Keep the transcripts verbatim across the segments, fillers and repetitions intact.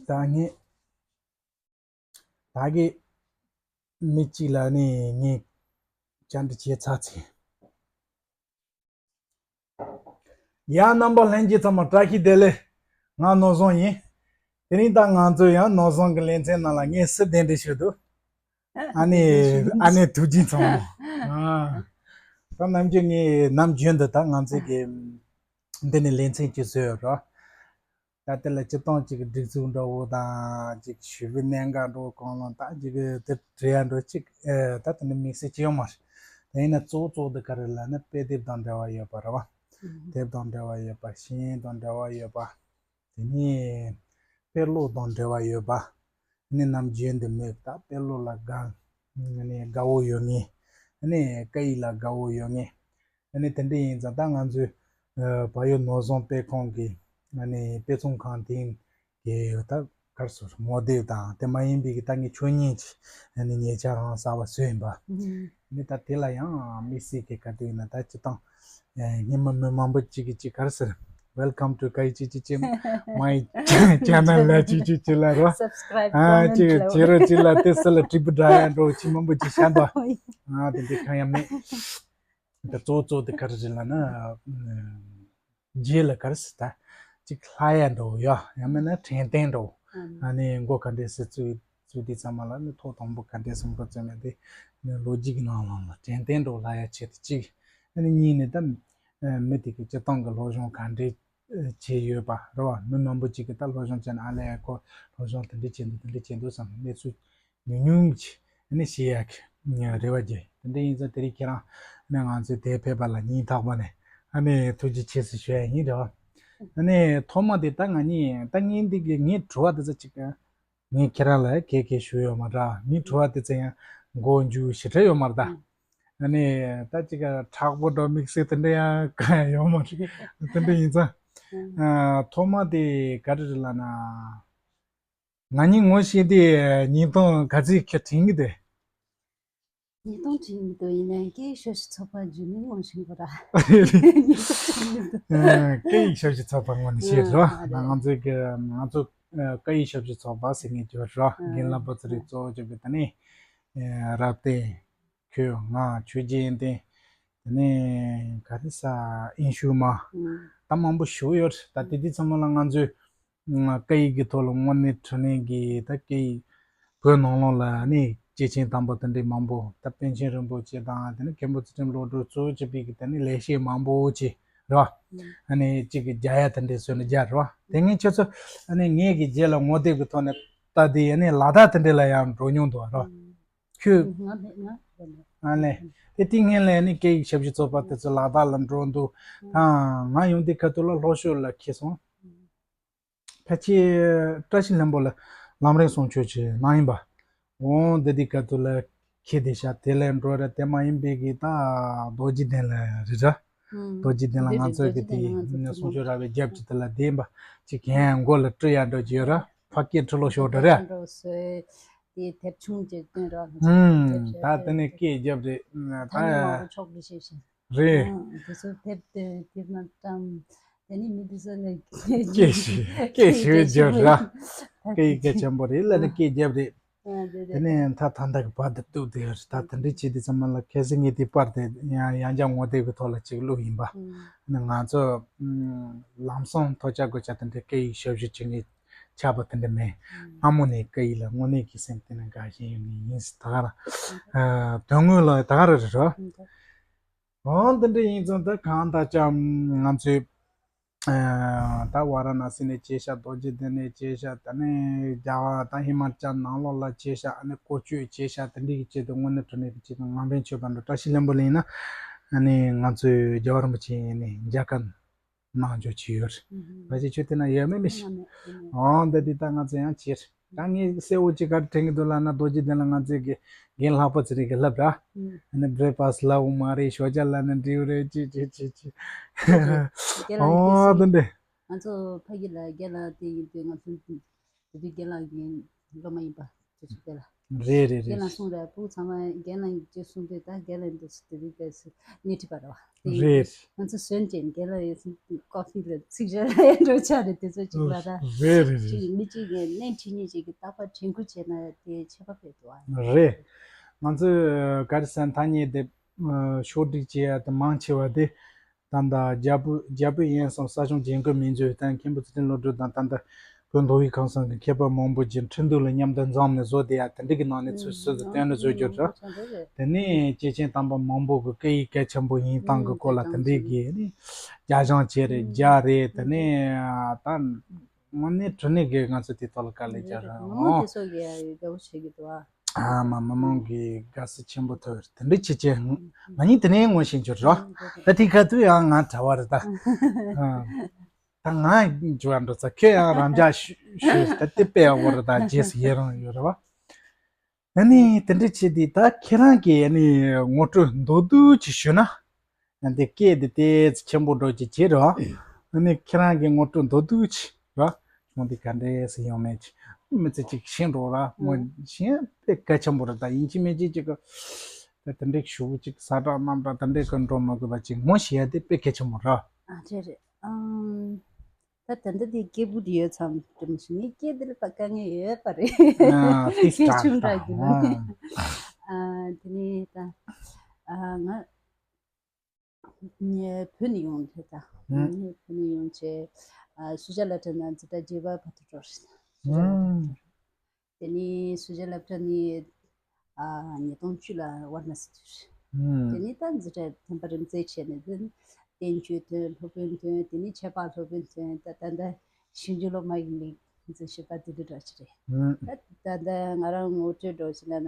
ད་ངས་ད་གི་མི་གཅིག་ལ་ནི་ངས་བཅར་འདྲི་བྱས་ཚར་ཚེ། ཡ་རྣམ་པ་ལྷན་རྒྱས་ཚང་མ་བཀྲ་ཤིས་བདེ་ལེགས། ང་ནོར་བཟང་ཡིན། དེ་རིང་ད་ང་ཚོ་ཡང་ནོར་བཟང་གི་ལེ་ཚན་ནང་ལ་ངས་སུ་གདན་འདྲེན་ཞུས་འདུག་ཨ་ནི་ཨ་ནི་ཐུགས་རྗེ་ཚང་མ། ཨ། ད་ནམ་རྒྱུན་ངས་ནམ་རྒྱུན་དུ་ད་ང་ཚོ་གི་འདི་ནས་ལེ་ཚན་གཅིག་བཟོས་ཡོད་རོ། ད་དེ་ལ་སྤྱིར་བཏང་གཅིག་གི་སྒྲིག་འཛུགས་འདྲ་བོ་དང་གཅིག་ཞུ་བའི་གནད་འགག་འདྲ་བོ་གང་ལ་ད་གཅིག་གི་དེ་བྲི་ཡ་འདྲ་གཅིག་ཨེ་ད་དེ་ནི་དམིགས་བསལ་གཅིག་ཡོད་མ་རེད། དེ་ཡིན་ན་གཙོ་བོ་གཙོ་བོ་དེ་ག་རེ་ལབ་ན་དཔེ་དེབ་དང་འབྲེལ་བ་ཡོད་པ་རེད་བ། དེབ་དང་འབྲེལ་བ་ཡོད་པ། ཤེས་ཡོན་དང་འབྲེལ་བ་ཡོད་པ། དེ་ནས་དཔེ་ཀློག་དང་འབྲེལ་བ་ཡོད་པ། ནི་ནམ་རྒྱུན་དུ་མོས་ད་དཔེ་ཀློག་ལ་དགའ་ནི་དགའ་བོ་ཡོད་ངེས། ནི་སྐད་ཡིག་ལ་དགའ་བོ་ཡོད་ངེས། ནི་དེ་འདྲ་ཡིན་ཙང་ད་ང་ཚོའི་བལ་ཡུལ་ནོར་བཟང་དཔེ་ཁང་གི་ནི་དཔེ་ཚོང་ཁང་དེ་གི་ད་གར་སོ་ངོ་དེབ་དང་དེ་མ་ཡིན་པའི་གི་ད་ངས་ཆོས་ཉིད་ཀྱི་ནི་ཉེ་ཆར་རང་གསར་བ་བཟོས་ཡིན་པ། ནི་ད་དེ་ལ་ཡང་དམིགས་བསལ་གྱི་ག་དུས་ཡིན་ན་ད་སྤྱིར་བཏང་། ཨེ། སྔོན་མ་མི་མང་པོ་གཅིག་གིས་གཅིག་ག་རེ་ཟེར། Welcome to ཀ་ཡི་གཅིག་གཅིག་གཅིག my channel ལ་གཅིག་གཅིག་གཅིག་ལ་རོ། Subscribe ཨ་comment གཅིག་ལ་བྱེད་རོགས་གཅིག་ལ་དེ་སུ་ལ་དྲིལ་བུ་འདྲ་ཡ་འགྲོ་ཅི་མང་པོ་གཅིག་བཤད་འདུག་ཨ་དེ་འདྲ་གང་ཡང་མེད། ད་གཙོ་བོ་གཙོ་བོ་དེ་ག་རེ་རེད་ལབ་ན། རྗེས་ལ་ག་རེ་ཟེར་ད། གཅིག་ལྷག་ཡ་འགྲོ་ཡ་ཡང་མིན་ན་དྲན་རྟེན་འགྲོ། ཨ་ནི་མགོ་ག་འདྲས་སེ་བཙུགས་བཙུགས་དུས་ཚང་མ་ལ་ནི་ཐོག་དང་པོ་ག་འདྲས་སེ་མགོ་བཙུགས་ན་དེ་ནི་ལོ་རྒྱུས་ཀྱི་ནང་ལ་དྲན་རྟེན་འགྲོ་ལྷག་ཡ་ཆེད་དུ་གཅིག་ཨ་ནི་གཉིས་ནི་ད་མི་དེ་གི་སྤྱིར་བཏང་གི་སློབ་སྦྱོང་ག་འདྲས་བྱས་ཡོད་པ་རེད་བ། མི་མང་པོ་གཅིག་གིས་ད་སློབ་སྦྱོང་བྱས་ན་ཨ་ལས་ཁོ་སློབ་སྦྱོང་དེ་འདྲས་བྱས་འདུག་དེ་འདྲས་བྱས་འདུག་བསམ་གནས་ཚུལ། ཉུང་ཉུང་ཅིག་ཨ་ནི་ཤེས་ཡག་གི་རེ་བ་རྒྱུ། དེ་འདྲ་ཡིན་ཙང་དེ་རིང་ཁྱེད་རང་ནི་ང་ཚོའི་དེ་ཕེབས་པ་ལ་སྙིང་ཐག་པ་ནས་ཨ་ནི་ཐུགས་རྗེ་ཆེ་ཟེར་ཞུ་ཡ་ཡིན་རེད་བ། ཨ་ནི་ཐོག་མ་དེ་ད་ང་གཉིས་ད་ངས་འདི་གི་ངའི་དྲི་བ་དེ་ཚོ་ཅིག་ངས་ཁྱེད་རང་ལ་གས་གས་ཞུ་ཡོད་མ་རེད། ངའི་དྲི་བ་དེ་ཚོ་ཡང་མགོ་མཇུག་ཞེ་དྲག་ཡོད་མ་རེད་ད། ཨ་ནི་ད་ཅིག་དྲག་པོ་འགྲོ་དམིགས་བསལ་དེ་འདྲ་ཡང་གང་ཡང་ཡོད་མ་རེད། དེ་འདྲ་ཡིན་ཙང་ཨ་ཐོག་མ་དེ་ག་རེ་རེད་ལབ་ན། ང་གཉིས་ངོ་ཤེས་དུས་ཉིས་སྟོང་ག་ཚོད་ཁྱོད་དྲན་གྱི་འདུག་ཉིས་སྟོང་དྲན་གྱི་འདུག་ཡིན་ནའི་སྐད་ཡིག་ཞབས་ཞུ་ཚོགས་པ་བརྒྱུད་ནས་ངོ་ཤེས་པ་ར། ཉིས་སྟོང་དྲན་གྱི་འདུག་ཨ། སྐད་ཡིག་ཞབས་ཞུ་ཚོགས་པ་ངོས་ནས་བཤད་རོགས། ཨ། ང་ང་ཚོའི་གི་ང་ཚོ་ཨ། སྐད་ཡིག་ཞབས་ཞུ་ཚོགས་པ་ཟེར་མཁན་བརྗོད་རོགས། ཨ། རྒན་ལགས་པོ་ཚོ་རེ་གཙོ་བོ་བརྗོད་པའི་ད་ནི་ཨ། རབ་བརྟན། ཁྱོད་ང་ཆོས་རྒྱལ་ཡོན་ཏན། དེ་ནས་ག་རེ་ས་ཨིན་ཤུ་མ། ཨང་། ད་མང་པོ་ཞུ་ཡོད་རེད། ད་དེ་དུས་ཚང་མ་ལ་ང་ཚོས་ཨང་། སྐད་ཡིག་གི་ཐོག་ལ་དངོས་གནས་དྲང་གནས་ཀྱི་ད་སྐད་ཡིག་བོད་ནང་ལོགས་ལ་ནི་སྐྱེས་ཆེན་དམ་པ་དེ་འདྲའི་མང་པོ་ད་པཎ་ཆེན་རིན་པོ་ཆེ་དང་དེ་ནས་མཁན་པོ་ཚུལ་ཁྲིམས་བློ་གྲོས་གཙོ་བྱས་པའི་གི་དེ་ནས་ལེགས་བཤད་མང་པོ་ཅིག་རེད་བ། ཨང་། ཨ་ནི་གཅིག་གི་རྒྱ་ཡ་དེ་འདྲའི་བཟོས་ནས་རྒྱ་རེད་བ། དེ་སྔའི་ཁྱེད་ཚོ་ཨ་ནི་ངས་གི་རྗེས་ལ་ངོ་དེབ་གི་ཐོག་ནས་ལྟ་དུས་ཨ་ནི་ལ་དྭགས་དེ་འདྲའི་ལ་ཡང་འགྲོ་མྱོང་འདུག་བ་རེད་བ། ཨང་། ཁྱོད། ང་མེད་ང་རེད་མེད། ཨ་ལས། དེ་དེ་སྔོན་ལ་ནི་སྐད་ཡིག་ཞབས་ཞུ་ཚོགས་པ་དེ་ཚོ་ལ་དྭགས་ལ་འགྲོ་འདུག་ཨང་། ད་ང་ཡོང་དུས་ཁ་ཐུག་ལ་ལྷོ་ཕྱོགས་ལ་འཁེལ་སོང་། ཨང་། ཕལ་ཆེར་བཀྲ་ཤིས་ལྷུན་པོ་ལ་ལམ་རིམ་གསུང་ཆོས་ཅིག་གནང་ཡིན་པ། འོང་དེ་དུས་ཁ་ཐུག་ལ་འཁེལ་བསྡད་ཤག་དེ་ལས་འགྲོ་ར་དེ་མ་ཡིན་པའི་གི་ད་རྡོ་རྗེ་གདན་ལ་རེད་ར། ཨང་། རྡོ་རྗེ་གདན་ལ་ང་ཚོ་གི་དེ་གསུང་ཆོས་ར་བའི་རྒྱབ་ཀྱི་དེ་ལ་བསྡད་པ་ཅིག་གན་མགོ་ལ་སྤྲུལ་ཡ་འགྲོ་གི་ཡོད་ར། ཕ་སྐད་འཁྲུལ་ལོ་ཤོར་འགྲོ་ར། འགྲོ་སོས། དེ་དེབ་ཆུང་ཅིག་བཏོན་རོགས། ཧུམ། ད་དེ་ནས་སྐད་རྒྱབ་རེད། ད་ད་ནི་མང་པོ་ཕྱོགས་བསྒྲིགས་བྱས་ཤིང་། རེད། ཨང་། དེ་ཚོ་དེབ་དེ་དེབ་ནང་བཀྲམ། དེ་ནི་མི་དེ་ཚོ་ལ་སྐད་ཞུ་སྐད་ཞུ་རྒྱབ་ར། སྐད་ཡིག་གལ་ཆེན་པོ་རེད་ལབ་ནས་སྐད་རྒྱབ་རེད། ཨང་། དེ་དེ་དེ་ནས་ད་ད་ལྟ་གི་བར་དུ་གཏུགས་དེ་ད་དེ་འདྲ་བྱས་དུས་ཙམ་པ་ལ་གལ་སྲིད་ངས་དེ་པར་དེ་ཡང་ཡང་བསྐྱར་ངོ་དེབ་ཀྱི་ཐོག་ལ་ཅིག་བླུགས་ཡིན་པ། ཨང་། ནི་ང་ཚོ་ཨང་། ལམ་སང་ཐོག་ཆ་དགོས་ཆ་དེ་འདྲ་སྐད་ཡིག་ཞབས་ཞུ་བྱེད་མཁན་ཆགས་པ་དེ་འདྲ་མེད། ཨང་། སྔ་མོ་ནས་སྐད་ཡིག་ལ་དངོས་གནས་ཀྱི་སེམས་གཏིང་ནས་དགའ་ཞེན་ཡོད་ངེས་ཡིན། ད་ག་རང་། ཨ། དོན་དངོས་ལ་ད་ག་རང་རེད་རོ། ཨང་། འོང་དེ་འདྲ་ཡིན་ཙང་ད་གང་ལྟར་ཀྱང་ང་ཚོས་ཨ། ད་ཝཱ་ར་ཎ་སི་ནས་བྱས་ཤག་རྡོ་རྗེ་གདན་ནས་བྱས་ཤག་ད་ནི་རྒྱ་གར་ད་ཧི་མ་ཅལ་ནང་ལོགས་ལ་བྱས་ཤག་ཨ་ནི་སྐོར་སྐྱོད་བྱས་ཤག་དེ་འདྲ་གི་ཆེད་དུ་དངོས་གནས་དྲང་གནས་ཀྱི་ཆེད་དུ་ངང་པན་ཆོས་པ་འདྲ་བཀྲ་ཤིས་ལྷུན་པོ་ལ་ཡིན་ན་ཨ་ནི་ང་ཚོས་རྒྱལ་བ་རིན་པོ་ཆེ་ཡིན་ནི་མཇལ་ཁ་གནང་འཇོག་བྱས་ཡོད། ཨུ་ཧུམ། ཕལ་ཆེར་ཁྱོད་དེ་ན་ཡོད་མེད་མི་ཤེས། ཡོད་མེད་ཡོད་མེད། འོང་ད་འདི་ད་ང་ཚོ་ཡང་བྱས། ད་ངས་གསལ་བོ་ཅིག་ག་རེ་དྲན་གྱི་འདུག་ལབ་ན་རྡོ་རྗེ་གདན་ལ་ང་ཚོའི་གི་རྒན་ལྷག་པ་ཚོ་རེ་གི་ལབ་ར། ཨུ། ཨ་ནི་བྷི་རེག་ཕ་སི་ལབ་འོ་མ་རེད། ཞོགས་ཇ་ལབ་ན་འགྲིག་རེད་ཅི་ཅི་ཅི་ཅི། རྒན་ལགས་འོ་ད་འདི། ང་ཚོ་ཕ་གི་ལ་རྒན་ལགས་དེ་ཡིན་དུས་ང་ཚོ་དེ་དུས་རྒན་ལགས་ཀྱི་སློབ་མ་ཡིན་པ་དེ་ཚོ་དེ་ལ། རེད་རེད་རེད། རྒན་ལགས་གསུངས་རེད། ཕྲུ་གུ་ཚང་མ་རྒན་ལགས་ཀྱིས་གསུངས་དུས་ད་རྒན་ལགས་འདུག་སེ་དེ་རིགས་སྐད་ཆ་སྣེ་ཁྲིད་པ་རེད་བ། དེ་རེད། ང་ཚོ་གཞོན་སྐྱེས་རྒན་ལགས་ཀྱིས་ཀོ་ཕི་ལ་ཚིག་ཞལ་ལ་འགྲོ་ཆ་རེད། དེ་ཚོ་གཅིག་ལ་ད་རེད་རེད་རེད། གཅིག་མི་གཅིག་གིས་སྣེ་ཁྲིད་མཁན་གཅིག་གིས་རྟག་པར་དྲན་སྐུལ་བྱས་ན་དེ་ཁྱད་པར་ཕེབས་འདུག་བ། རེད། ང་ཚོས་ག་རེ་ཟེར་ན་ཐ་སྙད་དེ་ཕྱོགས་སྒྲིག་བྱེད་ཡ་དེ་མང་ཆེ་བ་དེ། ད་ལྟ་རྒྱ་བོད་རྒྱ་བོད་ཡན་སོང་ས་སྐྱོང་ཇེན་ཀོ་མིན་ཛུའི་དང་མཁན་པོ་ཚུལ་ཁྲིམས་བློ་གྲོས་དང་ད་ལྟ་བོད་མདོ་དབུས་ཁམས་གསུམ་གྱི་མཁས་པ་མང་པོ་ཅིག་ཁྲིན་ཏུའུ་ལ་མཉམ་དུ་འཛོམས་ནས་བཟོ་བསྡད་ཡ་དེ་འདྲ་གི་ནང་ནས་ཚུར་ཚུར་དུ་བཏོན་ནས་བཟོ་རྒྱུ་རེད། དེ་ནས་སྐྱེས་ཆེན་དམ་པ་མང་པོ་གི་སྐད་ཡིག་གལ་ཆེན་པོ་ཡིན་སྟངས་ཀྱི་སྐོར་ལ་དེ་འདྲའི་གི་ནི་རྒྱ་སྦྱང་བྱས་རེད། རྒྱ་རེད། དེ་ནས་ད་དངོས་གནས་དྲང་གནས་གི་ང་ཚོ་དེ་ཐོག་ལ་དཀའ་ལས་རྒྱག་རེད། མི་མང་དེ་ཚོ་གི་དགའ་བོ་བྱེད་ཀྱི་འདུག་ཨ། ཨ་མ་མི་མང་གི་དགའ་བསུ་ཆེན་པོ་ཐོབ་ཡོད་རེད། དེ་འདྲ་བྱེད་ཀྱི་ང་གཉིས་དེ་ནས་ངོ་ཤེས་རྒྱུ་རེད། ད་དེ་ག་དུས་ཡང་ང་གྲྭ་བ་རེད་ད། ཨ། ད་ང་འཇུ་བ་འགྲོ་ཚ་ཁྱོད་ཡང་རང་འཇགས་ཤོད་ཤོད་ད་དེ་དཔེ་ཡག་པོ་རེད། ད་རྗེས་སུ་ཡི་རང་ཡོད་རེད་བ། ཨ་ནི་དེ་འདྲ་བྱས་དུས་ད་ཁྱེད་རང་གིས་ཨ་ནི་ངོ་སྤྲོད་མདོར་བསྡུས་ཅིག་ཞུས་ན། ཨ་འདི་སྐད་འདི་ཏོག་ཙམ་ཆེན་པོ་འགྲོ་ཅིག་བྱེད་རོགས། ཨ་ནི་ཁྱེད་རང་གི་ངོ་སྤྲོད་མདོར་བསྡུས་ཅིག་རོགས། བྱུང་འདི་ག་འདྲས་སེ་ཡོང་མེད་ཅིག་མི་ཚེ་ཅིག་ཤེས་འགྲོ་ར་མོ་ཤེས་དཔེ་གལ་ཆེན་པོ་རེད། ད་ཡིན་གཅིག་མིན་གཅིག་ཅིག་གི་ད་དེ་འདྲས་ཞུ་ཅིག་ས་གྲགས་རྣམ་གྲགས་དེ་འདྲས་གི་འགྲོ་མ་དགོས་པ་ཅིག་ངོ་ཤེས་ཡ་དེ་དཔེ་གལ་ཆེན་པོ་རེད། ཨ་རེད་རེད། ཨང་། ད་ད་ལྟ་དེ་སྐད་སྦུག་དེ་ཡོད་ཙང་དེ་མི་ཤེས། ངའི་སྐད་དེ་ལ་ད་དཀའ་ངལ་ཡོད་པ་རེད། ཨ་ཏིས་སྐད་ཀྲག་ཆུང་དྲགས་ཀྲག་ཀྱི་འདུག་ཨ་དེ་ནས་ད་ཨ་ང་ངས་བོད་ནས་ཡོང་དེ་ད་ཨ་ངས་བོད་ནས་ཡོང་བྱས་ཨ་སུ་ཇཱ་སློབ་གྲྭ་ནང་འཛིན་གྲྭ་བརྒྱད་པ་བར་དུ་འགྲོ་རེད། སུ་ཇཱ་སློབ་གྲྭ་དེ་ནས་སུ་ཇཱ་སློབ་གྲྭ་ནས་ཨ་ཉིས་སྟོང་བཅུ་ལ་ཝཱ་ར་ཎ་སི་ཐོན། དེ་ནས་ད་འཛིན་གྲྭ་ཐོན་པ་རིམ་འཛེགས་བྱས་ནས་དེ་ནས་བསྟན་བཅོས་ཐོན། སློབ་དཔོན་ཐོན། དེ་ནས་ཁྱད་འཕགས་སློབ་དཔོན་ཐོན། ད་ད་ལྟ་ཞིབ་འཇུག་སློབ་མ་ཡིན་པའི་འཛིན་ཞིབ་པ་དེ་འདྲ་འདྲ་ཅིག་རེད། ད་ད་ལྟ་ང་རང་ངོ་སྤྲོད་འདྲ་ཞིག་ལབ་ན།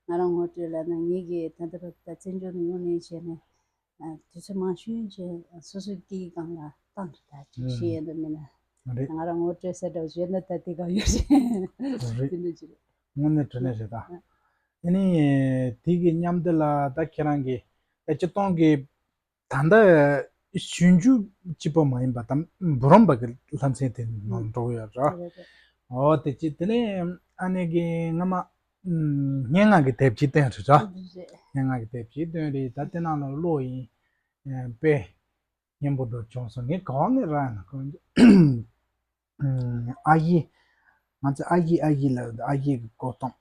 ང་རང་ངོ་སྤྲོད་ལབ་ན་ངེད་ཀྱིས་ད་ལྟ་བར་དུ་བཙན་བྱོལ་ནང་ཡོང་ནས་བྱས་ནས། ཨ་དུས་ཚོད་མང་ཤོས་ཅིག་སོ་སོའི་སྐད་ཡིག་སྒང་ལ་བཏང་གི་ད་ཅིག་ཤེས་ཡོན་དུ་མིན་ན། རེད། ང་རང་ངོ་སྤྲོད་ཟེར་འདྲ་བྱས་ན་ད་དེ་ག་ཡོད་རེད། རེད། དེ་འདྲ་ཅིག་རེད། དངོས་གནས་དྲང་གནས་རེད་ད། ཨ་ནི་དེ་གི་མཉམ་དུ་ལ་ད་ཁྱེད་རང་གི་ད་སྤྱིར་བཏང་གི་ད་ལྟ་ཞིབ་འཇུག་གཅིག་པོ་མ་ཡིན་པ་དང་འབུམ་རམས་པ་གི་ལྷ་མཚན་དེ་ནང་འགྲོ་གི་ཡོད་ར། རེད་རེད། འོ་དེ་ཅི་དེ་ནས་ཨ་ནེ་གི་སྔ་མ་སྙན་ངག་གི་དེབ་ཅིག་བཏོན་རེད་ར། རེད་རེད། སྙན་ངག་གི་དེབ་ཅིག་བཏོན་རེད། ད་དེ་ནང་ལ་ཀློག་ཡིན། དཔེ་སྙན་པོ་འདྲ་བྱུང་སོང་། ངས་གང་ནས་རག་ན་གང་ཨ་ཡེ། ང་ཚོ་ཨ་ཡེ་ཨ་ཡེ་ལབ་ཨ་ཡེ་གི་གོ་སྟངས།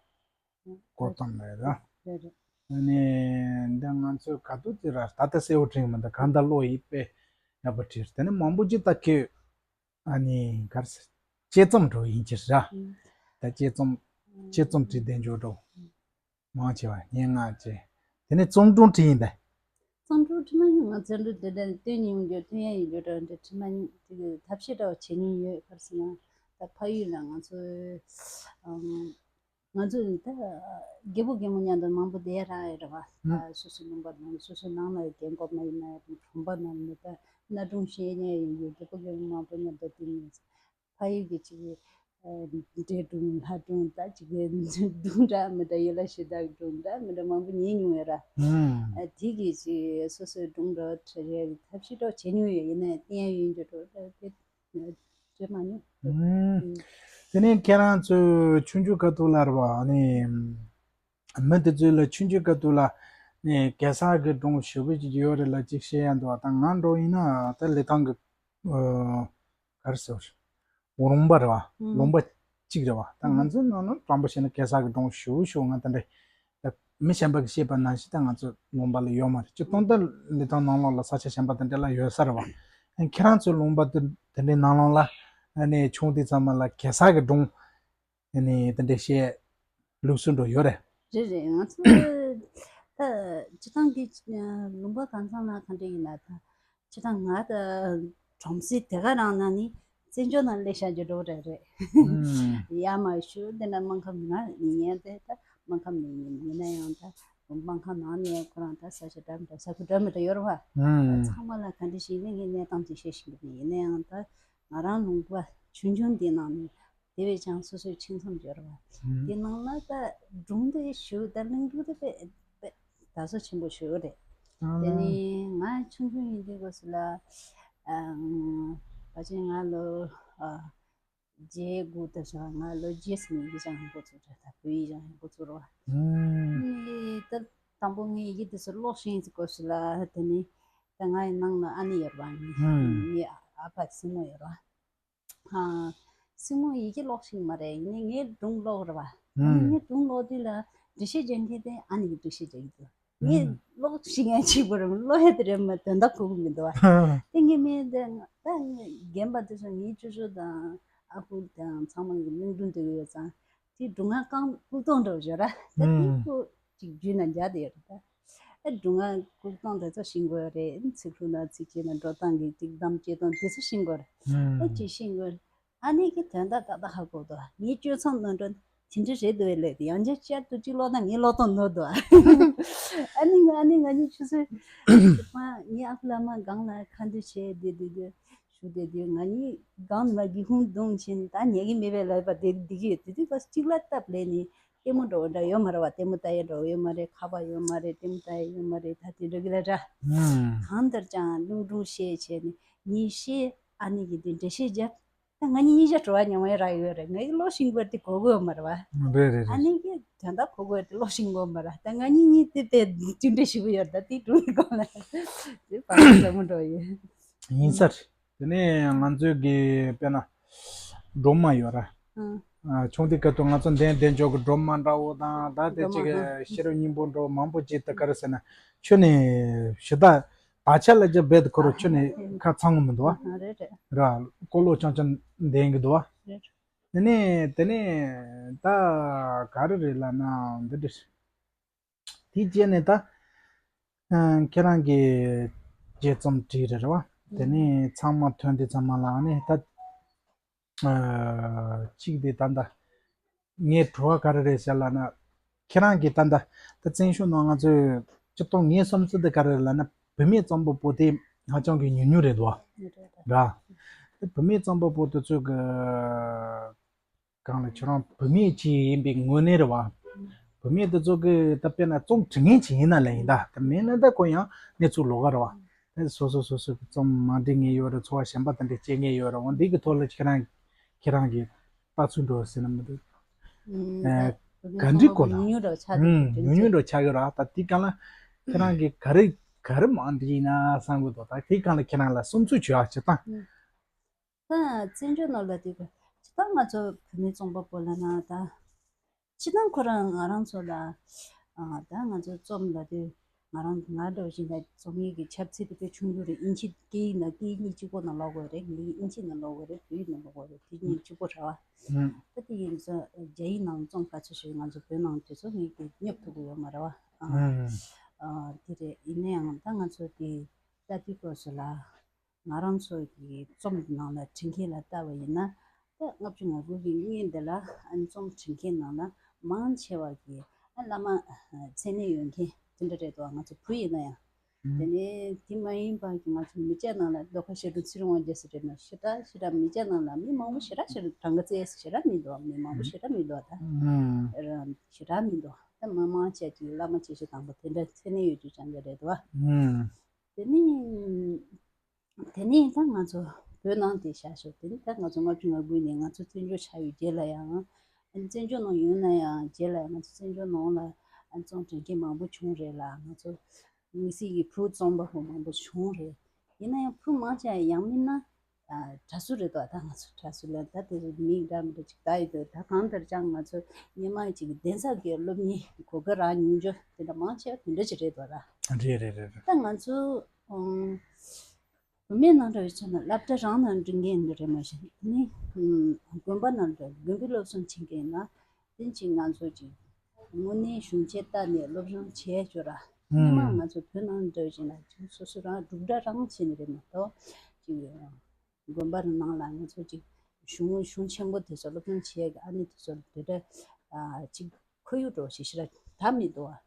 གོ་སྟངས་ལ་ར། རེད་རེད། ཨ་ནི་འདི་ང་ཚོ་ག་དུས་དེ་ར་ད་ལྟ་གསལ་བོ་དྲན་གི་མི་འདུག་གང་ལྟར་ཀློག་ཡིན། དཔེ་ཡག་པོ་བྲིས། དེ་ནི་མང་པོ་ཅིག་ད་ཁྱོད་ཨ་ནི་ག་རེ་ཟེར། དཔྱད་རྩོམ་འདྲ་ཡིན་གྱི་ར། ཨུམ། ད་དཔྱད་རྩོམ། ཨུམ། དཔྱད་རྩོམ་བྲིས་བསྡད་འཇོག་འགྲོ། ཨུམ། མང་ཆེ་བ་སྙན་ངག་བཅས། དེ་ནས་རྩོམ་སྒྲུང་བྲིས་ཡིན་པས། རྩོམ་སྒྲུང་བྲིས་མ་མྱོང་། ང་རྩོམ་སྒྲུང་དེ་འདྲ་བཏོན་མྱོང་རྒྱུ་བཏོན་ཡ་ཡིན་རྒྱུ་འདྲ་འདྲ་བྲིས་མ་མྱོང་། དེ་གི་ཐབས་ཤེས་འདྲ་བ་བྱེད་མྱོང་ཡོད། ག་རེ་ཟེར་ན་ད་ཕ་ཡུལ་ལ་ང་ཚོ་ཨང་། ང་ཚོ་ད་རྒད་པོ་རྒད་མོ་མཉམ་དུ་མང་པོ་བསྡད་ཡ་རག་ཡོད་རེད་བ། ཨ་སོ་སོའི་ལུང་པ་ནང་སོ་སོའི་ནང་ལ་རྒན་གོག་མ་ཡིན་ན་གྲོང་པ་ནང་ནས་ད་གནའ་སྒྲུང་བཤད་མཁན་ཡིན་རྒྱུ་རྒད་པོ་རྒད་མོ་མང་པོ་མཉམ་དུ་བསྡད་མྱོང་། ཕ་ཡུལ་གྱི་ཅིག་ཨ་འདྲེ་སྒྲུང་ལྷ་སྒྲུང་ད་ཅིག་སྒྲུང་འདྲ་མི་འདྲ་ཡོད་ལ་ཞེ་དྲག་སྒྲུང་འདྲ་མི་འདྲ་མང་པོ་ཉན་མྱོང་ཡོད་ར། ཨ་དེ་གི་ཅིག་སོ་སོའི་སྒྲུང་འདྲ་བྲི་རེ་ཐབས་ཤེས་འདྲ་བྱེད་མྱོང་ཡོད། ཡིན་ན་བསྟན་ཡ་ཡོད་རྒྱུ་འདྲ་དེ་བྲིས་མ་མྱོང་། ཨ་དེ་ནས་ཁྱེད་རང་ཚོའི་ཆུང་ཆུང་སྐབས་དུས་ལ་རེད་བ། ཨ་ནི་མི་དེ་ཚོ་ལ་ཆུང་ཆུང་སྐབས་དུས་ལ་ནས་གེ་སར་གྱི་སྒྲུང་ཞེ་པོ་ཅིག་ཡོད་རེད་ལ་ཅིག་བཤད་ཡ་འདུག་བ། ད་ང་འདྲ་བོ་ཡིན་ན་ད་ལི་ཐང་གི་ཨ་ག་རེ་ཟེར་བ་རེད། ལུང་པ་རེད་བ། ལུང་པ་གཅིག་རེད་བ། ད་ང་ཚོའི་ནང་ན་དྲང་པོ་བཤད་ན་གེ་སར་གྱི་སྒྲུང་ཞེ་པོ་ཞེ་པོ་ང་ད་འདྲ་ད་མི་གཞན་པ་གིས་བཤད་པ་ནང་བཞིན་ད་ང་ཚོའི་ལུང་པ་ལ་ཡོད་མ་རེད། སྤྱིར་བཏང་ད་ལི་ཐང་ནང་ལོགས་ལ་ས་ཆ་གཞན་པ་དེ་འདྲ་ལ་ཡོད་ས་རེད་བ། ཁྱེད་རང་ཚོའི་ལུང་པ་དེ་དེ་འདྲའི་ནང་ལོགས་ལ་ཨ་ནི་ཆུང་དུས་ཙམ་པ་ལ་གེ་སར་གྱི་སྒྲུང་ཨ་ནི་དེ་འདྲ་བཤད་ལུགས་སྲོལ་འདྲ་ཡོད་རེད། རེད་རེད། ང་ཚོ་ད་སྤྱིར་བཏང་གི་ལུང་པ་གང་ཚང་ན་ག་འདྲ་ཡིན་ན་ད་སྤྱིར་བཏང་ང་ད་གྲོང་གསེབ་དེ་ག་རང་ན་ནི་བཙན་བྱོལ་ནང་སླེབས་བཞག་རྒྱུ་འདྲ་བོ་རེད་རེད། ཡ་མ་ཞུ་དེ་འདྲ་སྨར་ཁམས་ང་ཡིན་ཡན་དེ་ད་སྨར་ཁམས་ནས་ཡིན། ཡིན་ན་ཡང་ད་སྨར་ཁམས་ནང་ནས་ཁོ་རང་ད་ས་ཆ་འདྲ་མི་འདྲ་ས་ཁུལ་འདྲ་མི་འདྲ་ཡོད་རེད་བ། ཚང་མ་ལ་ག་འདྲ་ཞིག་ནི་ངས་གནས་སྟངས་ཅིག་བཤད་ཤེས་ཀྱི་མེད། ཡིན་ན་ཡང་ད་ང་རང་ལུང་པ་ཆུང་ཆུང་འདི་ནང་ནས་དེ་བས་ཀྱང་སོ་སོའི་ཆིངས་ས་ཡོད་རེད་བ། དེ་ནང་ལ་ད་སྒྲུང་དེ་ཞུ་ད་གླིང་སྒྲུང་དེ་དཔེ་དཔེ་དར་སོ་ཆེན་པོ་ཞུ་རེད། དེ་ནས་ང་ཆུང་ཆུང་ཡིན་དུས་སྐབས་སུ་ལ་ཨ་ཕལ་ཆེར་ང་ལོ་ཨ་ བརྒྱད་དགུ་དེ་ཚོ་ང་ལོ་བརྒྱད་ཙམ་ཡི་གེ་སྦྱང་ཡག་འགོ་ཚུགས་རེད། ད་བོད་ཡིག་སྦྱང་ཡག་འགོ་ཚུགས་རེད་བ། ཨུམ། ངས་ད་དང་པོ་ངས་ཡི་གེ་དེ་ཚོ་ཀློག་ཤེས་ཡག་སྐབས་སུ་ལ་དེ་ནས་ད་ང་ཡི་ནང་ལ་ཨ་ནེ་ཡོད་རེད་བ། ངའི་ཨུམ། ངའི་ཨ་ཕ་སྲིང་མོ་ཡོད་རེད་བ། ཨ། སྲིང་མོ་ཡི་གེ་ཀློག་ཤེས་མ་རེད། ཡིན་ནའི་ངས་སྒྲུང་ཀློག་རེད་བ། ཨུམ། ངས་སྒྲུང་ཀློག་དུས་ལ་འགྲེལ་བཤད་རྒྱག་མཁན་དེ་ཨ་ནེ་གིས་འགྲེལ་བཤད་རྒྱག་གི་འདུག་ངས་ཀློག་ཤེས་མཁན་གཅིག་པུ་རེད། ཀློག་ཡག་དེ་རེད་མ་དོན་དག་གོ་གི་མི་འདུག་བ། དེ་ངས་མིན་དེ་ད་ངས་རྒན་པ་དེ་ཚོ་ངའི་ཅོ་ཅོ་དང་ཨ་ཁུ་དང་ཚང་མ་གི་གླིང་སྒྲུང་འདོན་གི་ཡོད་ཙང་། དེ་སྒྲུང་ང་རྐང་ལྐུགས་སྟོང་འདྲ་བོ་ཡོད་ར། ད་དེ་ཁོ་ཅིག་བརྒྱུད་ནས་མཇལ་བསྡད་ཡོད་རེད་ད། ཨ་སྒྲུང་ང་ལྐུགས་སྟོང་དེ་ཚོ་ཤེས་དགོས་རེད། ཚིག་ལྷུག་ན་ཚིག་ཆེ་ན་འགྲོ་སྟངས་ཀྱི་ཅིག་གཏམ་བཤད་སྟངས་དེ་ཚོ་ཤེས་དགོས་རེད། ཨ་ཅིག་ཤེས་དགོས་རེད། ཨ་ནེ་གིས་དོན་དག་ཏག་ཏག་ཧ་གོ་འདུག་ངའི་སྤྱོད་བཟང་ནོར་འགྲོ་དེ་འདྲ་རེད་འདུག་ལབ་དེ། ཡང་བསྐྱར་བསྐྱར་དུ་གཅིག་ཀློག་ན་ངའི་ཀློག་སྟངས་ནོར་འདུག་ཨ་ནེ་ང་ཨ་ནེ་ང་གཉིས་ཆུ་ཚོད་མ་ངའི་ཨ་ཁུ་བླ་མ་སྒང་ལ་ཁ་འདོན་བྱས་བསྡད་བསྡད་དུས། ཞུ་བསྡད་དུས་ང་གཉིས་སྒང་ནས་མར་སྒེའུ་ཁུང་བརྡུངས་བྱས་ནས་ད་ཉལ་གི་མེད་པས་ལབ་པ་དེ་འདི་གི་ཡོད། དེ་དུས་ཁོ་གཅིག་ལ་སྟབས་ལེགས་ནས་ལྟད་མོ་འདྲ་བོ་འདྲ་ཡོད་མ་རེད་བ། ལྟད་མོ་ལྟ་ཡག་འདྲ་བོ་ཡོད་མ་རེད། ཁ་པར་ཡོད་མ་རེད། ལྟད་མོ་ལྟ་ཡག་ཡོད་མ་རེད། ད་དེ་འདྲ་གི་ལ་འདྲ། ཨང་། གང་ལྟར་ཀྱང་གླིང་སྒྲུང་བཤད་བྱས་ནས་ཉིན་ཤས་ཨ་ནེ་གིས་དེ་འགྲེལ་བཤད་བརྒྱབ། ད་ང་གཉིས་གཉིས་ཆ་བྲོ་བ་མྱོང་བའི་རག་ཡོད་རེད། ངའི་ཀློག་ཤེས་དགོས་དེ་གོ་གི་ཡོད་མ་རེད་བ། རེད་རེད་ཨ་རེད། ནེ་གིས་དོན་དག་གོ་དགོས་དེ་ཀློག་ཤེས་དགོས་མ་རེད། ད་ང་གཉིས་གཉིས་དེ་དཔེ་མཐུན་འབྲེལ་ཞེ་པོ་ཡོད་རེད། ད་དེའི་སྒྲུང་གི་སྒང་ལ་དེ་བར་དུ་ཟབ་མོ་འགྲོ་ཡོད། ཡིན་ས་རེད། དེ་ནས་ང་ཚོའི་གི་དཔེར་ན་སྒྲོལ་མ་ཡོད་ར། ཨང་། ཨ། ཆུང་དུས་སྐབས་དུ་ང་ཚོ་འདན་འདན་ཅོག་གི་སྒྲོལ་མ་འདྲ་བོ་དང་ད་དེ་སྒྲོལ་མ་ཅིག་ཨང་། ཤེས་རབ་སྙིང་པོ་འདྲ་བོ་མང་པོ་ཅིག་ད་ག་རེ་ཟེར་ན་ཁྱོན་ནས་ཞེ་དྲག་ད་ཆ་ལ་ཅིག་རྦད་དེ་ཁོ་རང་ཁྱོན་ནས་ཁ་ཚང་གི་མི་འདུག་བ། ཨ་རེད་རེད། ར། ཀོ་ལོ་ཆུང་ཆུང་འདན་གི་འདུག་བ། རེད། དེ་ནས་དེ་ནས་ད་ག་རེ་རེད་ལབ་ན་འདི་འདྲ། དེ་རྗེས་ནས་ད། ཨ། ཁྱེད་རང་གིས་རྗེས་རྩོམ་བྲིས་རེད་རེད་བ། དེ་ནས་ཚང་མ་ཐོན་དུས་ཚང་མ་ལ་ནི་ད། ཨ། གཅིག་དེ་ད་ལྟ་ངའི་བྲོ་བ་ག་རེ་རེད་ཟེར་ལབ་ན། ཁྱེད་རང་གིས་ད་ལྟ་ད་བཙན་བྱོལ་ནང་ང་ཚོས་སྤྱིར་བཏང་ངའི་བསམ་ཚུལ་དེ་ག་རེ་རེད་ལབ་ན། བུད་མེད་རྩོམ་པ་པོ་དེ་ཧ་ཅང་གི་ཉུང་ཉུང་རེད་འདུག་བ། རེད། བུད་མེད་རྩོམ་པ་པོ་དེ་ཚོ་གི་སྒང་ལ་ཁྱོད་རང་བུད་མེད་ཅིག་ཡིན་པའི་ངོས་ནས་རེད་བ། བུད་མེད་དེ་ཚོ་གི་ད་དཔེར་ན་རྩོམ་འབྲི་མཁན་ཅིག་ཡིན་ན་ལ་ཡིན་ད། ད་མིན་ན་ད་ཁོ་ཡང་གནས་ཚུལ་ལོགས་ཀ་རེད་བ། ད་སོ་སོ་སོ་སོ་གི་རྩོམ་མ་འབྲི་མཁན་ཡོད་རེད། འཚོ་བ་གཞན་པ་དེ་འདྲ་སྐྱེལ་མཁན་ཡོད་རེད། འོ་འདི་གི་ཐོག་ལ་ཁྱེད་རང་ཁྱེད་རང་གི་ལྟ་ཚུལ་འགྲོ་ཟེར་ན་མི་འདུག་ཨ། ག་འདྲི་གོ་ལ་ཉུང་ཉུང་འདྲ་ཆགས་འདུག་ཉུང་ཉུང་འདྲ་ཆགས་ཀྱི་རེད་བ། ད་དེ་གང་ལ་ཁྱེད་རང་གི་ག་རེ་ག་རེ་མ་འབྲི་ཡིན་ན་བསམ་གི་འདུག་ད་དེ་གང་ལ་ཁྱེད་རང་ལ་བསམ་ཚུལ་བྱོས་ཨ་ཅི་ད། ད་བཙན་བྱོལ་ནང་ལ་དེ་ག་ཅི་ད་ང་ཚོ་བུད་མེད་རྩོམ་པ་པོ་ལ་ན་ད། ཅི་ད་ཁོ་རང་ང་རང་ཚོ་ལ། ཨ། ད་ང་ཚོ་རྩོམ་ལ་དེ་ང་རང་ང་འདྲ་བ་ཞིག་ན་རྩོམ་ཡིག་གི་ཁྱབ་ཚད་དེ་དཔེ་ཆུང་ཆུང་རེད། ཨིན་ཇི་སྐད་ཡིག་ན་སྐད་ཡིག་གཉིས་གཅིག་པོ་ནང་ཀློག་དགོས་རེད། ངེད་ཀྱིས་ཨིན་ཇི་ནང་ཀློག་དགོས་རེད། བོད་ཡིག་ནང་ཀློག་དགོས་རེད། དེ་གཉིས་གཅིག་པོ་རེད་བ། ཨང་། ད་དེ་ཡིན་ཙང་རྒྱ་ཡིག་ནང་རྩོམ་ག་ཚོད་ཞིག་ང་ཚོ་བོད་ནང་དེ་ཚོ་ངེད་ཀྱིས་སྙོབ་ཐུབ་ཀྱི་ཡོད་མ་རེད་བ། ཨ། ཨང་། ཨ། དེ་རེད། ཡིན་ན་ཡང་ད་ང་ཚོ་དེ་ལྟ་དུས་སྐབས་སུ་ལ། ང་རང་ཚོ་གི་རྩོམ་གྱི་ནང་ལ་བྲིས་མཁན་ལ་ལྟ་བ་ཡིན་ན། ད་ལྔ་བཅུ་ང་དགུ་གི་སྔོན་འདི་ལ་ཨ་ནི་རྩོམ་བྲིས་མཁན་ནང་ལ་མང་ཆེ་བ་གི་ཨ་བླ་མ་མཚན་གནས་ཡོད་མཁན་དེ་འདྲ་རེད་དོ། ང་ཚོ་བུ་ཡིན་ན་ཡང་། དེ་ནས་དེ་མ་ཡིན་པ་གི་ང་ཚོ་མི་སྐྱ་ནང་ལ་ལྡོག་ཁ་ཤས་འགྲོ་ཚེ་རིང་དབང་རྒྱལ་སྲས་རེད་ན་ཞེ་དྲག་ཞེ་དྲག་མི་སྐྱ་ནང་ལ་མི་མང་པོ་ཞེ་དྲག་ཞེ་དྲག་གྲངས་ཀ་བཙལ་ཞེ་དྲག་མི་འདུག་མི་མང་པོ་ཞེ་དྲག་མི་འདུག་ད་ཞེ་དྲག་མི་འདུག་ད་མི་མང་ཆེ་གི་བླ་མ་ཆེ་ཆེ་དང་པོ་དེ་འདྲ་མཚན་གནས་ཡོད་རྒྱུ་ཅང་གི་རེད་དོ། དེ་ནས། དེ་ནས་ད་ང་ཚོ་བོད་ནང་དེ་བཞག་ཤོག་དེ་ནས་ད་ང་ཚོ་ལྔ་བཅུ་ང་དགུ་ནས་ང་ཚོ་བཙན་བྱོལ་ཆགས་ཡོད་རྗེས་ལ་ཡང་། བཙན་བྱོལ་ནང་ཡོད་ན་ཡང་རྗེས་ལ་ཡང་ང་ཚོ་བཙན་བྱོལ་ནང་ལ་རྩོམ་འབྲི་མཁན་མང་པོ་བྱུང་རེད་ལ། ང་ཚོ་དམིགས་བསལ་གྱི་བུ་རྩོམ་པ་པོ་མང་པོ་བྱུང་རེད། ཡིན་ན་ཡང་བུ་མང་ཆེ་བ་ཡང་མིན་ན་གྲྭ་ཟུར་རེད་དོ། ད་ང་ཚོ་གྲྭ་ཟུར་ལ་ད་དེ་མིང་འདྲ་མི་འདྲ་ཅིག་ད་ཡོད་དོ། ད་གང་ལྟར་ཀྱང་ང་ཚོ་སྔོན་མ་ཅིག་གདན་ས་གི་སློབ་གཉེར་གོ་སྐབས་རག་མྱོང་རྒྱུ་དེ་འདྲ་མང་ཆེ་བ་དེ་འདྲ་ཅིག་རེད་དོ། ད་རེད་རེད་རེད་རེད། ད་ང་ཚོ། བུད་མེད་ནང་འདྲ་བའི་ཚོ་ན་སློབ་གྲྭ་རང་ནང་འགྲིམ་མཁན་འདི་རེད་མ་གཞི་ནི། དགོན་པ་ནང་འདྲ་དགོན་པའི་སློབ་སྦྱོང་བྱེད་མཁན་ན་དེ་ཅིག་ང་ཚོ་ཅིག་དངོས་གནས་གཞུང་ཆེན་ལྟ་ནས་སློབ་སྦྱོང་བྱས་ཆོག་ར། སྔོན་མ་ང་ཚོ་བོད་ནང་འདྲ་བ་ཞིག་ན་ཅིག་སོ་སོ་རང་སྒྲུབ་གྲྭ་རང་བྱས་ནས་རེད་མ་གཏོགས་ཅིག་དགོན་པ་རང་ནང་ལ་ང་ཚོ་ཅིག་གཞུང་གཞུང་ཆེན་པོ་དེ་ཚོ་སློབ་སྦྱོང་བྱས་ཀྱི་ཨ་ནི་དེ་ཚོ་དེ་འདྲ་ཅིག་ཁོར་ཡུག་འགྲོ་ཞིག་ཞེ་དྲག་ད་མི་འདུག་ཨ།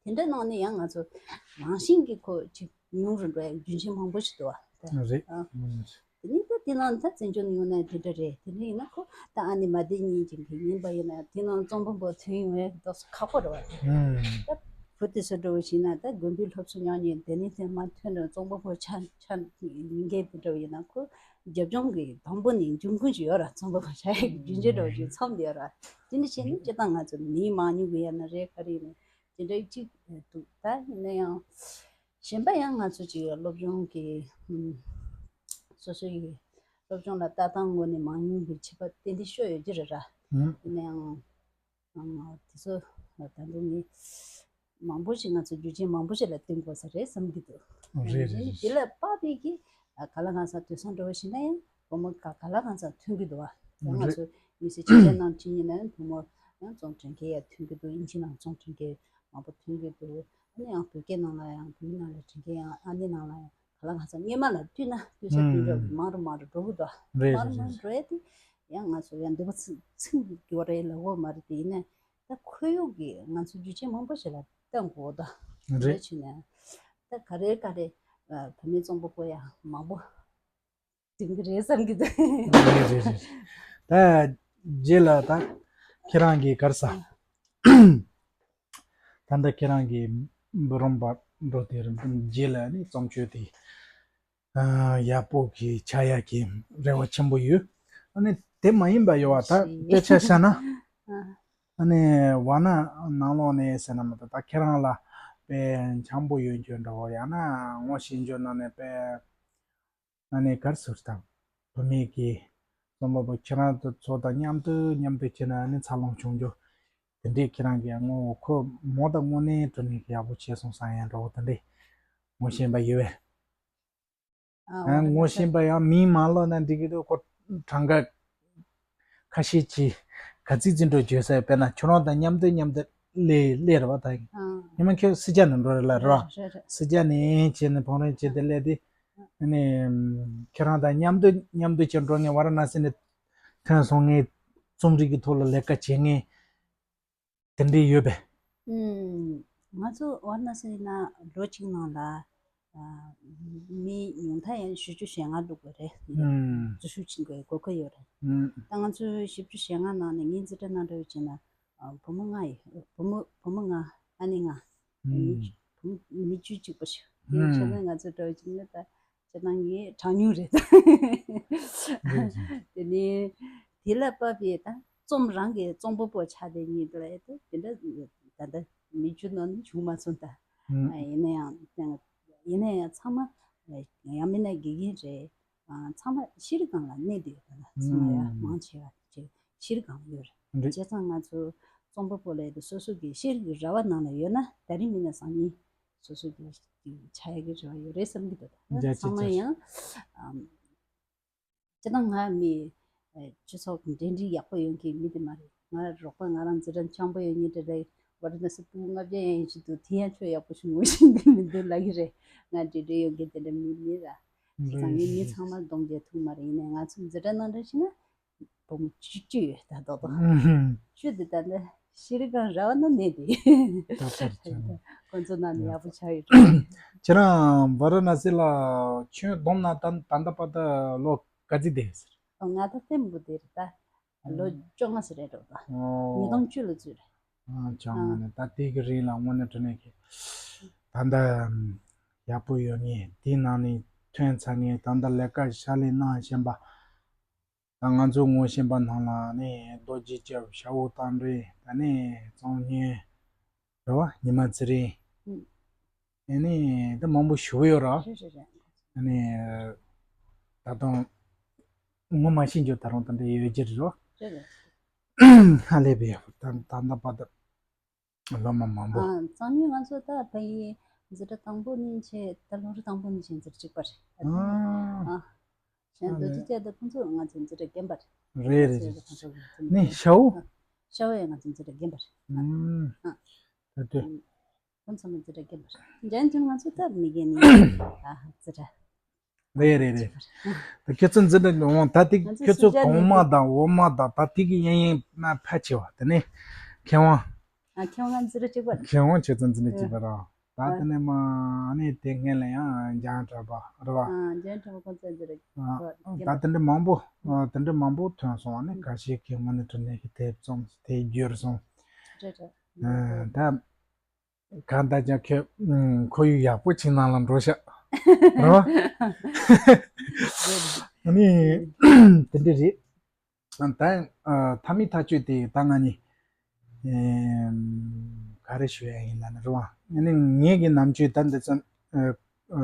ཨང་། དེ་འདྲ་ནང་ནས་ཡང་ང་ཚོ་རང་བཞིན་གྱིས་ཁོ་ཅིག་ཉུང་རུ་འགྲོ་ཡ་རྒྱུ་མཚན་མང་པོ་ཞིག་འདུག་ཨ། རེད། ཨ། ཨང་། དེ་ནས་ད་དེ་ནང་ད་བཙན་བྱོལ་ནང་ཡོང་ན་དེ་འདྲ་རེད། དེ་འདྲ་ཡིན་ན་ཁོ་ད་ཨ་ནི་མ་བདེ་ཉིན་ཅིག་གི་ཡིན་པ་ཡིན་ན་དེ་ནང་རྩོམ་པ་པོ་ཐོན་ཡོང་བའི་ཏོག་ཙམ་ཁག་པོ་རེད་བ། ཨང་། ད་ བུ་དེ་ཚོ་འདྲ་བོ་ཞིག་ན་ད་དགོན་པའི་སློབ་གསོ་ཉམས་ཉེས་དེ་ནས་དེ་མ་ཐོན་ནས་རྩོམ་པ་པོ་ཆགས་ཆགས་ཉན་མཁན་དེ་འདྲ་བོ་ཡིན་ན་ཁོ་རྒྱབ་ལྗོངས་ཀྱི་དང་པོ་ནས་འབྱུང་ཁུངས་ཤིག་ཡོད་ར། རྩོམ་པ་པོ་ཆགས་ཡག་གི་རྒྱུ་འབྲས་འདྲ་བོ་ཞིག་ཚང་བསྡད་ཡོད་ར། དེ་འདྲ་བྱས་ནས་སྤྱིར་བཏང་ང་ཚོ་མིའི་མང་ཉུང་གི་ཡང་ན་རེད་ག་རེ་ཡིན་ན་དེ་འདྲ་གཅིག་འདུག་ད་ཡིན་ན་ཡང་གཞན་པ་ཡང་ང་ཚོ་ཅིག་སློབ་སྦྱོང་གི་ཧུམ་སོ་སོ་ཡི་སློབ་སྦྱོང་ལ་ལྟ་སྟངས་ངོས་ནས་མང་ཉུང་གི་ཁྱད་པར་ཏན་ཏན་ཤོར་ཡོད་ཀྱི་རེད་ར། ཡིན་ན་ཡང་། ཨང་། དེ་ཚོ་ད་དུང་ངས་མང་པོ་ཞིག་ང་ཚོ་རྒྱུ་རྐྱེན་མང་པོ་ཞིག་ལ་བརྟེན་དགོས་ས་རེད་བསམ་གྱི་འདུག་རེད་རེད། དེ་ལ་དཔག་པའི་གི་ག་ལ་གང་ས་དུས་སང་འགྲོ་བ་ཞིག་ན་ཡང་བུ་མོ་ག་ག་ལ་གང་ས་ཐོན་གྱི་འདུག་བ། ད་ང་ཚོ་མི་སེར་ཆེ་ཆེ་ནང་ཁྲིད་ཡིན་ན་ཡང་བུ་མོ་ཡང་རྩོམ་འབྲི་མཁན་ཡང་ཐོན་གྱི་འདུག་དབྱིན་ཇི་ནང་རྩོམ་འབྲི་མཁན་མང་པོ་ཐོན་གྱི་འདུག་ཨ་ནི་ཡང་བོད་སྐད་ནང་ལ་ཡང་བོད་ཡིག་ནང་ལ་འབྲི་མཁན་ཡང་ཨ་ནི་ནང་ལ་ཡང་ག་ལ་གང་ས་སྔོན་མ་ལ་བསྟུན་ན་བསྟུན་ས་བསྟུན་འགྲོ་གི་མང་རུ་མང་རུ་འགྲོ་གི་འདུག་རེད་མང་རུ་རེད་མང་རུ་རེད། འགྲོ་ཡ་དེ་ཡང་ང་ཚོ་ཡང་འདོད་པ་ཚིམ་ཚིམ་གི་བ་རེད་ལབ་དགོས་མ་རེད་དེ་ཡིན་ན་ད་ཁོར་ཡུག་གིས་ང་ཚོ་རྒྱུ་རྐྱེན་མང་པོ་ཞིག་ལ་བརྟེན་དགོས་འདུག་རེད། རེད་བྱས་ན་ད་ག་རེ་ག་རེ་བུད་མེད་རྩོམ་པ་པོ་ཡང་མང་པོ་འཛིན་གི་རེད་བསམ་གི་འདུག་རེད་རེད་རེད། ད་རྗེས་ལ་ད་ཁྱེད་རང་གིས་ག་རེ་ཟ། ད་ལྟ་ཁྱེད་རང་གིས་འབུམ་རམས་པ་འགྲོ་དེར་རྗེས་ལ་ནི་རྩོམ་ཆོས་དེ་ཡག་པོ་གི་ཆགས་ཡག་གི་རེ་བ་ཆེན་པོ་ཡོད། ཨ་ནི་དེ་མ་ཡིན་པ་ཡོད་བ་ད་དཔེ་ཆ་བཞག་ན་ཨ་ནི་ཝཱ་ཎ་ནང་ལོགས་ནས་ཟེར་ན་མ་གཏོགས་ད་ཁྱེད་རང་ལ་དཔེ་འཆམ་པོ་ཡོད་རྒྱུ་འདྲ་བོ་ཡང་ན་ངོ་ཤེས་རྒྱུ་ནང་ནས་དཔེ། ཨ་ནི་གར་སོར་དང་བུད་མེད་ཀྱི་རྩོམ་པ་པོ་ཁྱེད་རང་ཚོ་དང་མཉམ་དུ་མཉམ་དུ་ཁྱེད་རང་ནི་འཚར་ལོངས་བྱུང་རྒྱུ་དེ་འདྲས་ཁྱེད་རང་གིས་ངོ་ཁོ་མོ་དང་དངོས་གནས་དྲང་གནས་ཡག་པོ་བྱས་སོང་བསམ་ཡང་འདྲ་བོ་དེ་འདྲས་ངོ་ཤེས་པ་ཡོད་པས། ཨ་ངོ་ཤེས་པ་ཡང་མིང་མ་ལབ་ན་འགྲིག་གི་འདུག་ཁོ་གྲངས་ཀ་ཁ་ཤས་ཀྱིས་ག་ཚིག་ཅིག་འགྲོ་བརྗོད་ས་དཔེར་ན་ཁྱོད་རང་དང་མཉམ་དུ་མཉམ་དུ་ལས་ལས་ར་བ་ད་ཡིན་ཉི་མ་ཁྱོད་སི་ཇ་ནས་འགྲོ་རེད་ལ་ར་བ་རེད་རེད། སི་ཇ་ནས་བྱས་ནས་བང་རིམ་བྱས་ཏེ་སླེབས་ཏེ་ཨ་ནི་ཁྱེད་རང་དང་མཉམ་དུ་མཉམ་དུ་ཅིག་འགྲོ་ངས་ཝཱ་ར་ཎ་སི་ནས་ཐོན་སོང་ངས་རྩོམ་རིག་གི་ཐོག་ལ་ལས་ཀ་བྱེད་ངས་དེ་འདྲས་ཡོད་པས། ཨུམ། ང་ཚོ་ཝཱ་ར་ཎ་སི་ན་ལོ་གཅིག་ནང་ལ་ཨ་མི་ཉུང་མཐའ་ཡང་བཞི་བཅུ་ཞེ་ལྔ་འདུག་དགོས་རེད། ཨུམ། འཛུལ་ཞུགས་བྱེད་དགོས་དགོས་མཁོ་ཡོད་རེད། ཨུམ། ད་ང་ཚོའི་བཞི་བཅུ་ཞེ་ལྔ་ནང་ནས་ངའི་འཛིན་གྲྭ་ནང་འདྲ་བོ་བྱས་ན་ཨ་བུ་མོ་ལྔ་ཡོད། བུ་མོ་བུ་མོ་ལྔ་ཨ་ནེ་ལྔ་ཨུམ། མི་བཅུ་གཅིག་པ་ཞིག་དེ་ཨུམ། བྱས་ན་ང་ཚོ་འདྲ་བོ་བྱས་ན་ད། ཁྱེད་རང་གི་གྲངས་ཉུང་རེད། རེད་རེད། དེ་ནས་དེ་ལ་དཔག་པའི་ད་རྩོམ་རང་གི་རྩོམ་པ་པོ་ཆགས་དེ་ཉིད་དུ་ལ་ཡོད་དེ་དེ་འདྲ་ད་ལྟ་མི་རྒྱུ་ནང་ནས་བྱུང་མ་སོང་ད། ཨ་ཡིན་ན་ཡང་ཡིན་ན་ཡང་ཚང་མ་ཡང་མིན་ན་དགེ་རྒན་རེད། ཚང་མ་ཤེས་རིག་སྒང་ལ་གནས་དེ་ཡོད་ད་ལ་ཚང་མ་ཡང་མང་ཆེ་བ་ཅིག་ཤེས་རིག་སྒང་ལ་ཡོད་རེད། བྱས་ཙང་ང་ཚོ་རྩོམ་པ་པོ་ལ་ཡོད་དེ་སོ་སོ་གི་ཤེས་རིག་གི་ར་བ་ནང་ལ་ཡོད་ན་ད་རིང་མིན་ན་སང་ཉིན། སོ་སོ་གི་ཆགས་ཡག་གི་རེ་བ་ཡོད་རེད་བསམ་གྱི་འདུག་ད་ཚང་མ་ཡང་ཨམ། སྤྱིར་བཏང་ང་མི་སྤྱི་ཚོགས་ཀྱི་འབྲེལ་འདྲིས་ཡག་པོ་ཡོད་མཁན་མི་དེ་མ་རེད། ང་རོགས་པ་ང་རང་འཛིན་གྲྭ་འཆམ་པོ་ཡོད་མཁན་དེ་རེད། ཝཱ་ར་ཎ་སི་སྤུ་གུ་ལྔ་བརྒྱ་ཡང་ཡིན་གྱི་འདུག་དེ་ཡང་ཁྱོད་ཡག་པོ་ཞིག་ངོ་ཤེས་ཀྱི་མི་འདུག་ལབ་ཀྱི་རེད། ང་འབྲེལ་འདྲིས་ཡོད་མཁན་དེ་འདྲ་མི་མེད་ར། བྱས་ཙང་ངས་མི་ཚང་མ་གདོང་རྒྱག་ཐུབ་མ་རེད། ཡིན་ནའི་ང་ཚོ་འཛིན་གྲྭ་ནང་འདྲ་ཞིག་ན། བུ་མོ་བཅུ་བཅུ་ཡོད་ད་རྡོག་རྡོག་ཨུ་ཧུམ། བཅུ་དེ་ད་ནི་ཤེས་རིག་སྒང་ར་བ་ན་གནས་དེ། ད་ཚར་ཚར། ཁོང་ཚོ་ནང་ནས་ཡག་པོ་ཆགས་ཡོད། ཁྱེད་རང་ཝཱ་ར་ཎ་སི་ལ་ཁྱོད་བསྡོམས་ན་ད་ད་ལྟ་བར་དུ་ལོ་ག་ཚོད་བསྡད་ཟེར། ཨོ་ང་ད་ལྟད་མོ་བསྡད་རེད་ད། ལོ་བཅོ་ལྔ་ཟེར་རེད་འགྲོ་ད། ཨོ། ཉིས་སྟོང་བཅུ་ལ་ཚུད་རེད། ཨ་བཅོ་ལྔ་ནས་ད་དེ་གི་རིང་ལ་དངོས་གནས་དྲང་གནས་ཀྱི་ད་ལྟ་ཡག་པོ་ཡོད་ངེས་དེའི་ནང་ནས་ཐོན་ཚར་ངེས་ད་ལྟ་ལས་ཀ་ཕྱག་ལས་གནང་བཞིན་པ། ད་ང་ཚོ་ངོ་ཤེས་པ་ནང་ལ་ནི་རྡོ་རྗེ་སྐྱབས་ཤ་བོ་རྟ་མགྲིན་ད་ནི་གཙང་སྨྱོན་རེད་བ་ཉི་མ་ཚེ་རིང་ཨུ། ཨ་ནི་ད་མང་པོ་ཞུ་གི་ཡོད་ར། རེད་རེད་རེད། ཨ་ནི་ད་དུང་ངོ་མ་ཤེས་རྒྱུ་ད་རུང་ད་འདྲ་ཡོད་ཀྱི་རེད་བ། རེད་རེད། ཧ་ལས་པའི་ད་ད་ད་པ་ད། སློབ་མ་མང་པོ། ཨ་གཙང་སྨྱོན་ང་ཚོ་ད་ཕ་ཡི་འཛིན་གྲྭ་དང་པོ་ནས་བྱས་ད་ལོ་རེ་དང་པོ་ནས་བྱས་འཛིན་གྲྭ་གཅིག་པ་རེད། ཨ། ཨ། གཞན་རྡོ་རྗེ་ཅན་ད་ཁོང་ཚོ་ང་ཚོ་འཛིན་གྲྭ་རྒན་པ་རེད། རེད་རེད་རེད། ནི་ཤ་བོ། ཤ་བོ་ཡང་ང་ཚོ་འཛིན་གྲྭ་རྒན་པ་རེད། ཨ། ད་དུས། ཁོང་ཚོ་ནི་འཛིན་གྲྭ་རྒན་པ་རེད། འཇན་ཅུང་ང་ཚོ་ད་མི་རྒན་ནི་ཨ་འཛིན་གྲྭ། རེད་རེད་རེད། ད་ཁྱེད་ཚོ་འཛིན་གྲྭ་འོང་ད་ཏིག་ང་ཚོ་ཁྱེད་ཚོ་སུ་གོང་མ་དང་འོག་མ་དང་ད་ཏིག་གི་གཡས་གཡོན་ན་ཕལ་ཆེ་བ་དེ་ནས་མཁས་དབང་། ཨ་མཁས་དབང་འཛིན་གྲྭ་གཅིག་པ་རེད། མཁས་དབང་ཁྱེད་ཚོ་འཛིན་གྲྭ་གཅིག་པ་རེད། ད་དེ་ནས་མ་ཨ་ནི་དེ་སྔོན་ལ་ཡང་འཇང་གྲགས་པ་རེད་བ། ཨ་འཇང་གྲགས་པ་ཁོང་ཚོ་འཛིན་གྲྭ་ཨ་ད་དེ་འདྲ་མང་པོ་ཨ་དེ་འདྲ་མང་པོ་ཐོན་སོང་བ་ནི་ཁ་ཤས་ཀྱི་ངོ་ནས་དྲི་ནས་ཀྱི་དེབ་བཙོང་དེ་བསྒྱུར་སོང་། རེད་རེད། ཨ་ད། གང་ལྟར་ཀྱང་ཁྱོད་ཁོར་ཡུག་ཡག་པོ་ཅིག་ནང་ལ་འགྲོ་ཤག་རེད་བ། ཨ་ནི་དེ་འདྲ་རེད། ད་ཨ་མཐའ་མའི་ཐག་གཅོད་དེ་ད་ང་གཉིས་ཨེམ་ག་རེ་ཞུ་ཡ་ཡིན་ལབ་ན་རེད་བ། ཨ་ནི་ངེད་ཀྱི་ནམ་རྒྱུན་ད་འདི་ཙམ་ཨ་ཨ་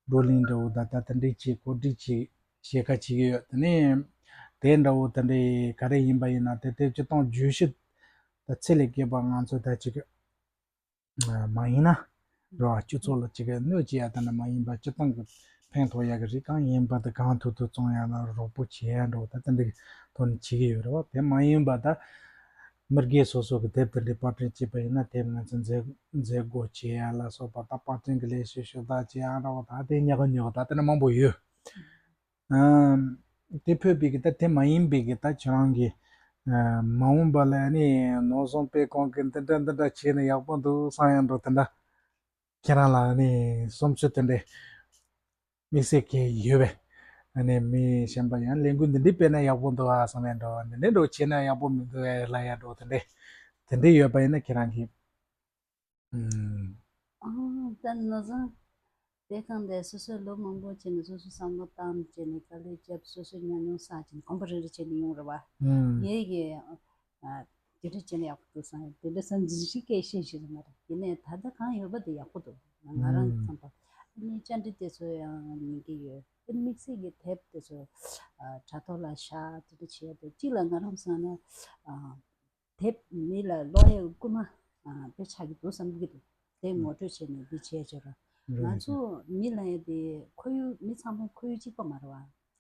བགྲོ་གླེང་འདྲ་བོ་ད་ད་དེ་འདྲས་ཅིག་གོ་སྒྲིག་ཅིག་བྱེད་ཁ་བྱེད་ཀྱི་ཡོད། དེ་ནས་དེ་འདྲ་བོ་དེ་འདྲས་ག་རེ་ཡིན་པ་ཡིན་ན་དེ་དེབ་སྤྱི་སྟངས་བརྗོད་གཞི་ད་ཚད་ལས་བརྒལ་བ་ང་ཚོ་ད་ཅིག་མ་ཡིན་ན་རེད་བ། སྤྱི་ཚོགས་ལ་ཅིག་གནོད་བྱེད་ཡ་ད་ནི་མ་ཡིན་པ་སྤྱི་བཏང་གི་ཕན་ཐོགས་ཡ་གི་རིགས་གང་ཡིན་པ་དེ་གང་ཐུབ་ཐུབ་བཙོང་ཡ་ན་རོགས་པོ་བྱེད་ཡ་འགྲོ་ད་དེ་འདྲ་གི་ཐོག་ནས་བྱེད་ཀྱི་ཡོད་རེད་བ། དེ་མ་ཡིན་པ་ད་མི་སྒེར་སོ་སོ་གི་དེབ་དེ་འདྲའི་པར་སྐྲུན་བྱས་པ་ཡིན་ན་དེབ་ང་ཚོ་མཛད་མཛད་སྒོ་བྱེད་ཡ་ལ་སོགས་པ་ད་པར་སྐྲུན་གི་ལས་བྱེད་ཞུ་དག་བྱེད་ཡ་འདྲ་བོ་ད་དེ་ཉག་ག་ཉོག་ག་ད་དེ་འདྲ་མང་པོ་ཡོད། ཨམ། དེ་ཕོད་པའི་གི་ད་དེ་མ་ཡིན་པའི་གི་ད་ཁྱེད་རང་གི་ཨ་མ་འོངས་པ་ལ་ནི་ནོར་བཟང་པས་ཁོང་གི་འདི་འདྲ་འདི་འདྲ་བྱས་ན་ཡག་པོ་འདུག་བསམ་ཡ་འགྲོ་དེ་འདྲ་ཁྱེད་རང་ལ་ནི་བསམ་ཚུལ་དེ་འདྲ་དམིགས་བསལ་གྱི་ཡོད་པས། ཨ་ནི་མི་གཞན་པ་ཡང་ལས་འགུལ་འདི་འདྲ་སྤེལ་ན་ཡག་པོ་འདུག་ཨ་བསམ་ཡ་འགྲོ་འདི་འདྲ་འགྲོ་བྱས་ན་ཡག་པོ་མི་འདུག་ཨེ་ལབ་ཡ་འགྲོ་དེ་འདྲ་དེ་འདྲ་ཡོད་པ་ཡིན་ན་ཁྱེད་རང་གི་ཨུམ། ཨང་། ད་ནོར་བཟང་པས་ཁོང་དེ་སོ་སོས་ལོ་མང་པོ་བྱས་ནས་སོ་སོའི་བསམ་བློ་བཏང་བྱས་ནས་དཀའ་ལས་བརྒྱབ་སོ་སོའི་ཉམས་མྱོང་བསགས་བྱས་ནས་གོམ་པ་རེ་རེ་བྱས་ནས་ཡོང་རེད་བ། ཨུམ། ངས་ཀྱི་ཨ་དེ་འདྲ་བྱས་ན་ཡག་པོ་འདུག་བསམ་ཡོད། དེ་འདྲ་བསམ་ཚུལ་ཞིག་སྐད་བཤད་ཤེས་ཀྱི་མ་རེད། ཡིན་ནའི་ད་ལྟ་གང་ཡོད་པ་དེ་ཡག་པོ་འདུག་ང་རང་ཨུམ། བསམ་པ། ཨ་ནི་བཅར་འདྲི་དེ་ཚོ་ཡང་ཉན་གྱི་ཡོད། ཨ་ནི་དམིགས་བསལ་གྱི་དེབ་དེ་ཚོ་ཨ་དྲ་ཐོག་ལ་བཞག་དེ་འདྲ་བྱས་ཡ་དེ་གཅིག་ལ་ང་རང་བསམ་ན་ཨ། དེབ་མི་ལ་ཀློག་ཡས་རྐུན་མ་ཨ་དཔེ་ཆགས་ཀྱི་འདུག་བསམ་གྱི་འདུག་དེ་ངོ་སྤྲོད་བྱས་ནས་འདི་བྱས་བྱས་ར། རེད་ང་རེད། ཚོ་མི་ལ་ཡ་དེ་ཁོར་ཡུག་མི་ཚང་མ་ཁོར་ཡུག་གཅིག་པ་མ་རེད་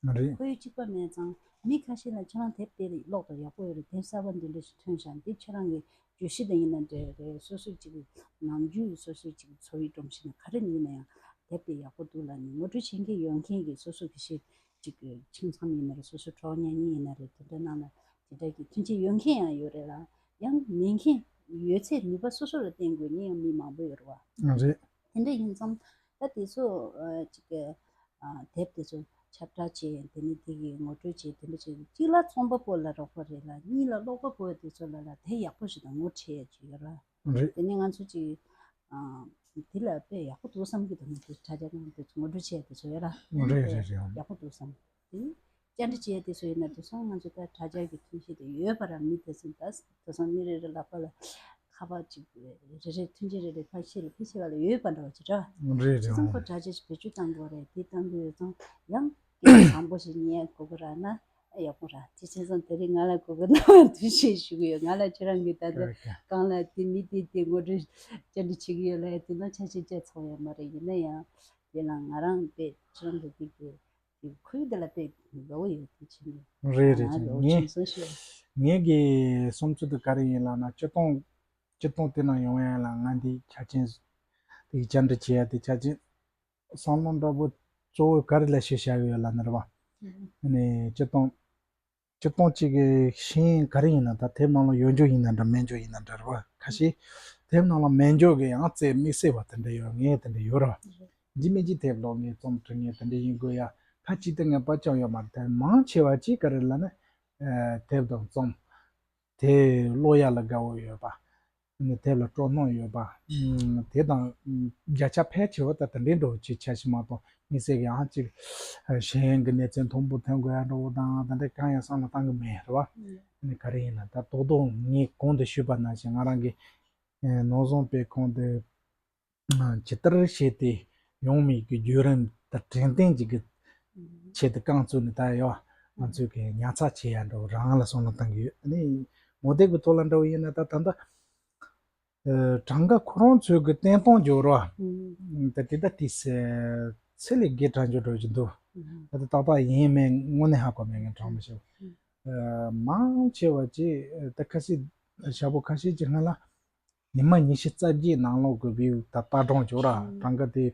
བ། རེད། ཁོར་ཡུག་གཅིག་པ་མེད་ཙང་མི་ཁ་ཤས་ལ་ཁྱེད་རང་དེབ་དེ་ཀློག་དང་ཡག་པོ་ཡོད་རེད། དེབ་གསར་པ་འདི་འདྲ་ཞིག་ཐོན་ཤག་འདི་ཁྱེད་རང་གི་བརྗོད་གཞི་དེ་ཡིན་ན་འདྲ་རེད། སོ་སོ་གཅིག་གི་ནམ་རྒྱུན་སོ་སོ་གཅིག་གི་འཚོ་བའི་སྒྲོམ་གཞི་ནང་ག་རེ་ཡིན་ན་ཡང་དེབ་དེ་ཡག་པོ་འདུག་ལབ་ནས་ངོ་སྤྲོད་བྱེད་མཁན་ཡོད་མཁན་གྱི་སོ་སོ་གི་ཤེས་གཅིག་གི་ཁྱིམ་ཚང་ཡིན་ན་རེད། སོ་སོ་གྲོགས་མཉམ་གཉིས་ཡིན་ན་རེད། དེ་འདྲ་ནང་ལ་དེ་འདྲ་གི་མཐུན་རྐྱེན་ཡོད་མཁན་ཡང་ཡོད་རེད་ལ། ཡང་མེད་མཁན་ཡོད་ཚད་ནུས་པ་སོ་སོ་ལ་བརྟེན་དགོས་མཁན་ཡང་མི་མང་པོ་ཡོད་རེད་བ། རེད། དེ་འདྲ་ཡིན་ཙང་ད་དེ་ཚོ་ཨ་ཅིག་གི་ཨ་དེབ་དེ་ཚོ་ཁྱབ་བསྒྲགས་བྱས། དེ་ནས་དེ་གི་ངོ་སྤྲོད་བྱས། དེ་འདྲ་བྱས། གཅིག་ལ་ཚོང་པ་པོ་ལ་རོགས་པ་རེད་ལ། གཉིས་ལ་ཀློག་པ་པོ་དེ་ཚོ་ལ་ལ་དེ་ཡག་པོ་ཞིག་དང་ངོ་འཕྲད་ཡ་ཅིག་ཡོད་ར། རེད། དེ་ནས་ང་ཚོ་ཅིག་ཨ་དེ་ལ་དཔེ་ཡག་པོ་འདུག་བསམ་གྱི་འདུག་ང་ཚོ་དྲ་རྒྱ་ནང་དེ་ཚོ་ངོ་སྤྲོད་བྱས་དེ་ཚོ་ཡོད་ར། རེད་རེད་རེད། ཡག་པོ་འདུག་བསམ། དེ་བཅར་འདྲི་བྱས་དེ་ཚོ་ཡིན་ན་དེང་སང་ང་ཚོ་ད་དྲ་རྒྱ་གི་ཐོན་སྐྱེད་དེ་ཡོད་པ་ར། མི་དེ་ཚོ་ད་དེང་སང་མི་རེ་རེ་ལག་པ་ལ་ཁ་པར་ཅིག་རེ་རེ་ཐོན་སྐྱེད་རེ་རེ་ཕར་ཕྱི་ལ་ཕི་ཕྱི་ལ་ཡོད་པ་འདྲ་བ་ཅིག་ར། རེད་རེད། དེང་སང་ཁོ་དྲ་རྒྱ་ཅིག་བེད་སྤྱོད་གཏང་དགོས་རེད། དེ་གཏང་དགོས་ཡོད་ཙང་ཡང་སྐད་ཆ་བཟང་པོ་ཞིག་ཉན་དགོས་ཀྱི་ར་ན་ཡག་པོ་ར། དེ་བྱས་ཙང་དེ་རིང་ང་ལ་གོ་སྐབས་གནང་བ་ཐུགས་རྗེ་ཆེ་ཞུ་གི་ཡོད། ང་ལ་ཁྱེད་རང་གིས་ད་ལྟ་རེད་རེད། གང་ལ་དེ་མི་དེ་དེ་ངོ་སྤྲོད་བཅར་འདྲི་བྱེད་ཀྱི་ཡོད་ལ་ཡ། དེ་ནང་ཆ་ཤས་བཅར་ཚོགས་ཡོད་མ་རེད། ཡིན་ན་ཡང་དེ་ལ་ང་རང་དཔེ་ཁྱེད་རང་གི་དེ་གི་དེ་ཁུལ་དེ་ལ་དཔེ་དགའ་བོ་ཡོད། དེ་བྱས་ནས་རེད་རེད། ང་དགའ་བོ་ངས་བྱུང་སོང་ཞེས། ངས་གི་བསམ་ཚུལ་དེ་ག་རེ་ཡིན་ལབ་ན་སྤྱིར་བཏང་སྤྱིར་བཏང་དེ་ནང་ཡོང་ཡ་ལ་ང་འདི་ཆ་རྐྱེན་དེ་བཅར་འདྲི་བྱེད་ཡ་དེ་ཆ་རྐྱེན་བསམ་བློ་འདྲ་པོ་གཙོ་བོ་ག་རེ་ལ་ཤེས་བྱ་ཡོད་ལབ་ན་རེད་བ། ཨ་ནི་སྤྱིར་བཏང་སྤྱིར་བཏང་གཅིག་གི་ཤེས་ཡོན་ག་རེ་ཡིན་ན་ད་དེབ་ནང་ལ་ཡོད་རྒྱུ་ཡིན་ན་འདྲ་མེད་རྒྱུ་ཡིན་ན་འདྲ་རེད་བ། ཁ་ཤས་དེབ་ནང་ལ་མེད་རྒྱུ་གི་ཡང་རྩེ་དམིགས་བསལ་བ་དེ་འདྲ་ཡོད། ངས་དེ་འདྲ་ཡོད་རེད་བ། འཇིགས་མེད་ཀྱི་དེབ་ཀློག་མཁན་རྩོམ་འབྲི་མཁན་དེ་འདྲ་ཡིན་དགོས་ཡ་ཕལ་ཆེར་དེ་ངེས་པར་ཅང་ཡོད་མ་རེད། དེ་མང་ཆེ་བ་གཅིག་ག་རེ་ལབ་ན་དེབ་དང་རྩོམ་དེ་ཀློག་ཡ་ལ་དགའ་བོ་ཡོད་པ། ནི་དེབ་ལ་སྤྲོ་སྣང་ཡོད་པ། ཨུམ། དེ་དང་ཨུམ་བརྒྱ་ཆ་ཕལ་ཆེ་བ་ད་དེ་འདྲའི་འགྲོ་ཅིག་ཆ་ཞིག་མ་གཏོགས་མི་སེར་གྱི་ཨང་གཅིག་ཨ་ཤེས་ཡོན་གྱི་གནས་ཚད་མཐོན་པོ་ཐོན་དགོས་ཡ་འགྲོ་བོ་དང་དེ་འདྲ་གང་ཡང་བསམ་བློ་བཏང་གི་མེད་རེད་བ། ཨུམ། ནི་ག་རེ་ཡིན་ན་ད་རྡོག་རྡོག་ངས་གོང་དུ་ཞུས་པ་ནང་བཞིན་ང་རང་གི་ཨེ་ནོར་བཟང་པས་ཁོང་དེ་ཇི་ལྟར་བྱས་ཏེ་ཡོང་མིན་གྱི་བརྒྱུད་རིམ་དང་དྲན་རྟེན་ཅིག་གི་ཆེད་དུ་རྐང་བཙུགས་ནས་ད་ཡོད་ང་ཚོས་ཀྱི་ཉར་ཚགས་བྱེད་ཡ་འགྲོ་རང་ལ་བསམ་བློ་བཏང་གི་ཡོད། ཨ་ནི་ངོ་དེབ་ཀྱི་ཐོག་ལ་འདྲ་བོ་ཡིན་ན་ད་ད་ལྟ་ཨ་གྲངས་ཀ་ཁོ་རང་ཚོའི་གི་བསྟན་སྟངས་འཇོག་རོགས། ཨུམ། ད་དེ་ད་དེ་ཚད་ལས་བརྒལ་གྲངས་འཇོག་འགྲོ་གི་འདུག་ཨུམ། ད་དེ་ཏག་ཏག་ཡིན་མིན་དངོས་གནས་ཧ་གོ་མེད་མཁན་གྲངས་མི་ཤེས། ཨུམ། ཨ་མང་ཆེ་བ་ཅིག་ད་ཁ་ཤས་ཞག་པོ་ཁ་ཤས་ཅིག་སྔ་ལ་ཉི་མ་ཉི་ཤུ་རྩ་བརྒྱད་ནང་ལོགས་དགོས་པའི་ད་ལྟ་གྲངས་འཇོག་ར་ཨུམ། གྲངས་ཀ་དེ་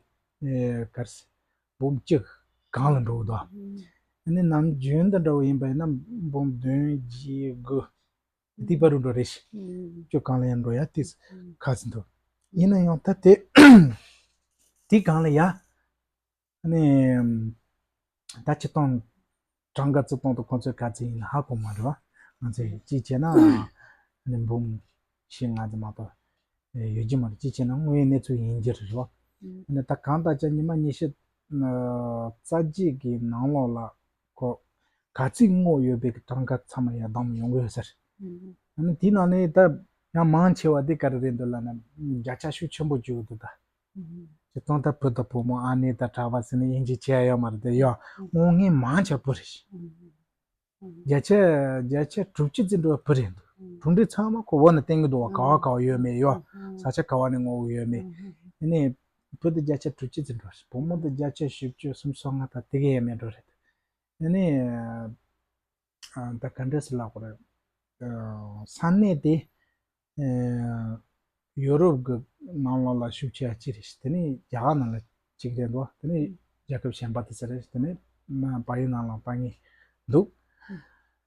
ཨེ་གར་འབུམ་གཅིག་གང་ལ་འགྲོ་གི་འདུག་ཨུམ། ཨ་ནི་ནམ་རྒྱུན་དང་འདྲ་བོ་ཡིན་པ་ཡིན་ན་འབུམ་བདུན་བརྒྱད་དགུ་དེ་བར་དུ་འགྲོ་རེད་ཤག་ཨུམ། བཅུ་གང་ལ་ཡང་འགྲོ་ཡ་དེ་ཨུམ། ཁ་ཚིག་འདུག་ཡིན་ན་ཡང་ད་དེ་དེ་གང་ལ་ཡ། ཨ་ནི་ད་སྤྱིར་བཏང་གྲངས་ཀ་བརྩི་སྟངས་དང་ཁོང་ཚོའི་ག་ཚོད་ཡིན་ན་ཧ་གོ་མ་རེད་བ། ང་ཚོས་གཅིག་བྱས་ན་ཨ་ནི་འབུམ་བཞི་ལྔ་ཙམ་མ་གཏོགས་ ཡོད་ཀྱི་མ་རེད། ཅི་བྱས་ན་དངོས་ཡོད་གནས་ཚུལ་ཡིན་གྱི་རེད་བ། ཨ་ནི་ད་གང་ལྟར་ཀྱང་ཉི་མ་ཉི་ཤུ་རྩ་གཅིག་གི་ནང་ལོགས་ལ་ཁོ་ག་ཚོད་དངུལ་ཡོད་པའི་གི་གྲངས་ཀ་ཚང་མ་ཡར་བསྡོམས་ཡོང་གི་ཡོད་ས་རེད། ཨ་ནི་དེའི་ནང་ནས་ད་ཡང་མང་ཆེ་བ་དེ་ག་རེ་རེད་འདུག་ལབ་ན་བརྒྱ་ཆ་ཤུགས་ཆེན་པོ་བཅུག་འདུག་ད། སྤྱིར་བཏང་ད་བུ་དང་བུ་མོ་ཨ་ནེ་དང་གྲྭ་པ་ཟེར་ནས་དབྱེ་འབྱེད་བྱས་ཡོད་མ་རེད་དེ་ཡོད། དངོས་གནས་མང་ཆེ་བ་བུ་རེད། བརྒྱ་ཆ་བརྒྱ་ཆ་དྲུག་ཅུ་ཙམ་འགྲོ་བ་བུ་རེད་འདུག་གྲུབ་འབྲས་ཚང་མ་ཁོ་འོག་ནས་བསྟན་གྱི་འདུག་བ། ག་བ་ག་བ་ཡོད་མེད་ཡོད། ས་ཆ་ག་བ་ནས་དངོས་པོ་ཡོད་མེད། ཨ་ནི་བུ་དེ་བརྒྱ་ཆ་དྲུག་ཅུ་ཙམ་འགྲོ་རེད། བུ་མོ་དེ་བརྒྱ་ཆ་བཞི་བཅུ་སུམ་ཅུ་སོ་ལྔ་དང་དེ་ག་ཡས་མས་འགྲོ་རེད། ཨ་ནི་ད་ག་འདྲ་ཟེར་ལབ་དགོས་རེད། ས་གནས་དེ་ཡོ་རོབ་ཀྱི་ནང་ལོགས་ལ་ཤུགས་ཆེ་བ་གཅིག་རེད། དེ་ནས་རྒྱ་གར་ནང་ལ་གཅིག་རེད་འདུག་དེ་ནས་རྒྱལ་ཁབ་གཞན་པ་དེ་ཚོ་རེད། དེ་ནས་བལ་ཡུལ་ནང་ལ་དཔའ་ངེས་འདུག་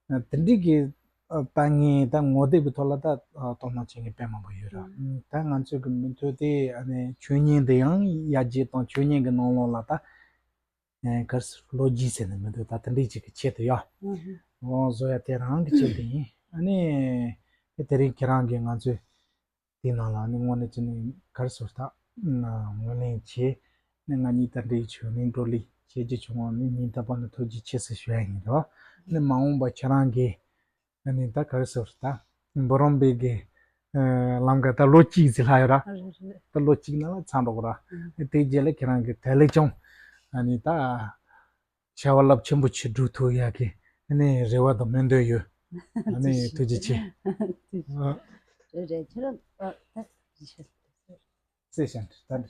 དེ་འདྲའི་གི་དཔའ་ངེས་ད་ངོ་དེབ་ཀྱི་ཐོག་ལ་ད་དོ་སྣང་བྱེད་མཁན་དཔེ་མང་པོ་ཡོད་ར། ད་ང་ཚོའི་གི་མི་ཐོག་དེ་ཨ་ནི་ཆོས་ཉིད་འདི་ཡང་ཡར་རྒྱས་དང་ཆོས་ཉིད་ཀྱི་ནང་ལོགས་ལ་ད་གར་སོང་ལོ་རྒྱུས་ཟེར་ནས་མི་འདུག་ད་དེ་འདྲའི་ཅིག་གི་ཆེད་དུ་ཡ། འོང་བཟོ་ཡ་དེ་རང་གི་ཆེད་དུ་ཡིན། ཨ་ནི་དེ་རིང་ཁྱེད་རང་གིས་ང་ཚོའི་དེའི་ནང་ལ་ནི་དངོས་གནས་ཅི་ནས་གར་སོང་ད་ངོས་ལེན་བྱས་ནས་ང་གཉིས་ད་འདྲའི་ཆོས་ནི་བགྲོ་གླེང་བྱེད་རྒྱུ་བྱུང་བ་ནི་སྙིང་ཐག་པ་ནས་ཐུགས་རྗེ་ཆེ་ཟེར་ཞུ་ཡ་ཡིན་རོ། ནི་མ་འོངས་པ་ཁྱེད་རང་གིས་ཨ་ནི་ད་གར་སོང་ད་འབུམ་རམས་པའི་གི་ལམ་ཁ་ད་ལོ་གཅིག་ཟིན་ལྷག་ཡོད་ར། ད་ལོ་གཅིག་ནང་ལ་ཚང་འགྲོ་གི་ར། དེའི་རྗེས་ལ་ཁྱེད་རང་གི་དལ་ལེ་ཅུང་ཨ་ནི་ད་བྱ་བ་རླབས་ཆེན་པོ་ཆེ་སྒྲུབ་ཐུབ་ཡག་གི་ཨ་ནི་རེ་བ་དང་སྨོན་འདུན་ཡོད། ཨ་ནི་ཐུགས་རྗེ་ཆེ། རེད་རེད། ཁྱེད་རང་ད་རྩེ་ཞན་ད།